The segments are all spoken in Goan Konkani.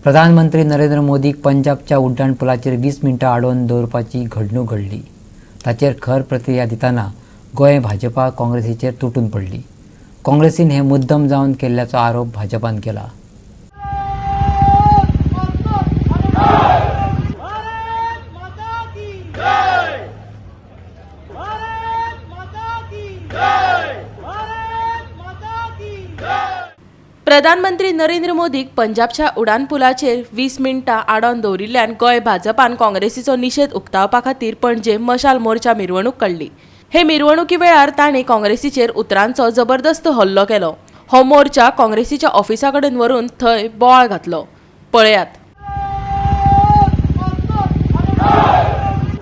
प्रधानमंत्री नरेंद्र मोदीक पंजाबच्या उड्डाण पुलाचेर 20 मिनटां आडोवन दवरपाची घडणूक घडली. ताचेर खर प्रतिक्रिया दितना गोंय भाजपा काँग्रेसीचेर तुटून पडली. काँग्रेसीन हे मुद्दम जावन केल्ल्याचो आरोप भाजपान केला. भारत माता की जय! भारत माता की जय! भारत माता की जय! प्रधानमंत्री नरेंद्र मोदीक पंजाबच्या उडान पुलाचेर 20 मिनटां आडावन दवरिल्ल्यान गोंय भाजपान काँग्रेसीचो निशेध उक्तावपा खातीर पणजे मशाल मोर्चा मिरवणूक काडली. हे मिरवणुकी वेळार तांणी काँग्रेसीचेर उतरांचो जबरदस्त हल्लो केलो. हो मोर्चा काँग्रेसीच्या ऑफिसा कडेन व्हरून थंय बोवाळ घातलो. पळयात.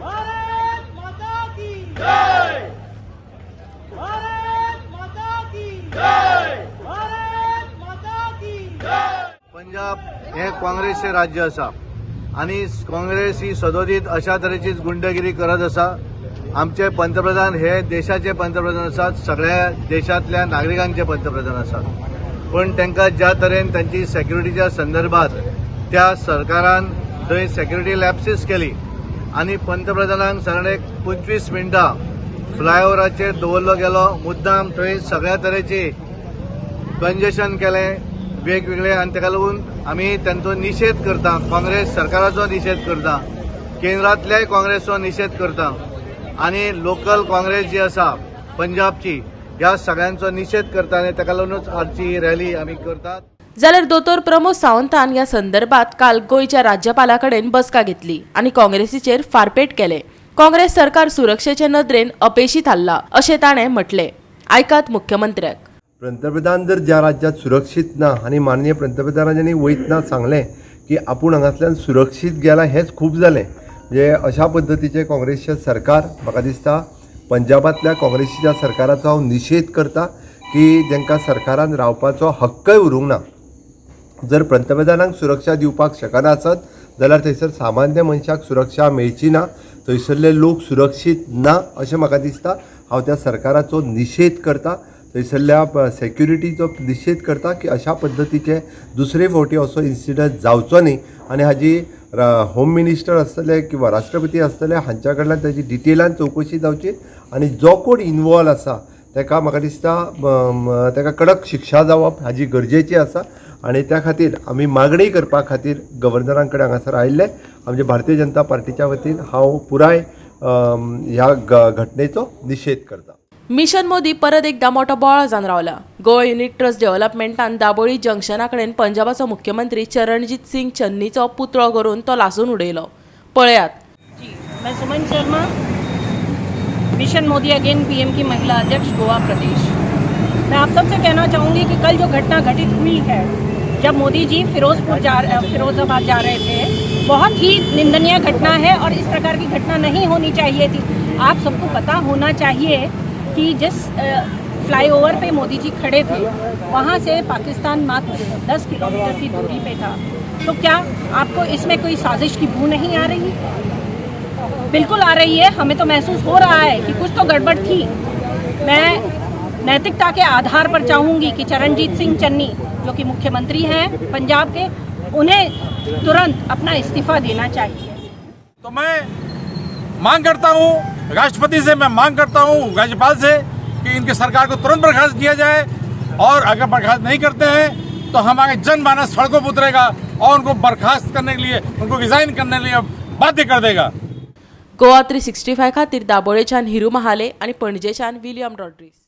भारत माता की जय! भारत माता की जय! भारत माता की जय! पंजाब हे काँग्रेसचे राज्य आसा आनी काँग्रेस ही सदोदीत अशा तरेचीच गुंडगिरी करत आसा. आमचे पंतप्रधान हे देशाचे पंतप्रधान आसात, सगळ्या देशांतल्या नागरिकांचे पंतप्रधान आसात, पण तांकां ज्या तरेन तांची सेक्युरिटीच्या संदर्भात त्या सरकारान थंय सेक्युरिटी लॅप्सीस केली आनी पंतप्रधानांक सादारण एक 25 मिनटां फ्लायओव्हराचेर दवरलो गेलो, मुद्दाम थंय सगळ्या तरेची कंजेशन केलें वेगवेगळे आनी ताका लागून आमी तांचो निशेध करता, काँग्रेस सरकाराचो निशेध करता, केंद्रांतल्याय काँग्रेसचो निशेध करता आनी लोकल काँग्रेस जी आसा पंजाबची, ह्या सगळ्यांचो निशेध करता आनी ताका लागूनच आजची ही रॅली आमी करतात. जाल्यार दोतोर प्रमोद सावंतान ह्या संदर्भात काल गोंयच्या राज्यपाला कडेन बसका घेतली आनी काँग्रेसीचेर फारपेट केले. काँग्रेस सरकार सुरक्षेचे नदरेन अपेशी थारला अशें ताणें म्हटलें. आयकात मुख्यमंत्र्याक. पंतप्रधान जर ज्या राज्यात सुरक्षीत ना आनी माननीय पंतप्रधानांनी वयतना सांगलें की आपूण हांगासल्यान सुरक्षीत गेला, हेंच खूब जालें. म्हणजे अशा पद्दतीचें काँग्रेसचें सरकार, म्हाका दिसता पंजाबांतल्या काँग्रेसीच्या सरकाराचो हांव निशेध करता की तांकां सरकारान रावपाचो हक्कय उरूंक ना. जर पंतप्रधानांक सुरक्षा दिवपाक शकना आसत जाल्यार थंयसर सामान्य मनशाक सुरक्षा मेळची ना, थंयसरले लोक सुरक्षीत ना अशें म्हाका दिसता. हांव त्या सरकाराचो निशेध करता, थंयसरल्या सेक्युरिटीचो निशेध करता की अशा पद्दतीचे दुसरे फावटी असो इन्सिडंट जावचो न्ही आनी हाजी होम मिनिस्टर आसतले किंवा राष्ट्रपती आसतले हांच्या कडल्यान ताजी डिटेलान चवकशी जावची आनी जो कोण इनवॉल्व आसा ताका म्हाका दिसता ताका कडक शिक्षा जावप हाजी गरजेची आसा. आनी त्या खातीर आमी मागणी करपा खातीर गव्हर्नरां कडेन हांगासर आयिल्ले. आमचे भारतीय जनता पार्टीच्या वतीन हांव पुराय ह्या घटनेचो निशेध करता. मिशन मोदी परत एकदा मोठो बोवाळ जावन रावला. गोवा युनिट ट्रस्ट डेव्हलपमेंटान दाबोळी जंक्शना कडेन पंजाबाचो मुख्यमंत्री चरणजीत सिंग चन्नीचो पुतळो करून तो लासून उडयलो. पळयात. जी, मैं Suman Sharma, mission Modi again PM की महिला अध्यक्ष, गोवा प्रदेश. मैं आप सबसे कहना चाहूँगी कि कल जो घटना घटित हुई है, जब मोदी जी फिरोजपुर जा फिरोजाबाद जा रहे थे, बहुत ही निंदनीय घटना है और इस प्रकार की घटना नहीं होनी चाहिए थी. आप सबको पता होना चाहिए कि जिस फ्लाईओवर पे मोदी जी खड़े थे, वहाँ से पाकिस्तान मात्र 10 किलोमीटर की दूरी पे था. तो क्या आपको इसमें कोई साजिश की बू नहीं आ रही? बिल्कुल आ रही है. हमें तो महसूस हो रहा है कि कुछ तो गड़बड़ थी. मैं नैतिकता के आधार पर चाहूंगी कि चरणजीत सिंह चन्नी, जो कि मुख्यमंत्री हैं पंजाब के, उन्हें तुरंत अपना इस्तीफा देना चाहिए. तो मैं मांग करता हूं राष्ट्रपति से, मैं मांग करता हूं राज्यपाल से कि इनकी सरकार को तुरंत बर्खास्त किया जाए और अगर बर्खास्त नहीं करते हैं तो हमारे जनमानस सड़कों पर उतरेगा और उनको बर्खास्त करने के लिए, उनको रिजाइन करने के लिए बाध्य कर देगा. गोवा 365 खातीर दाबोळेच्यान हिरू महाले आनी पणजेच्यान विलियम रॉड्रिग्स.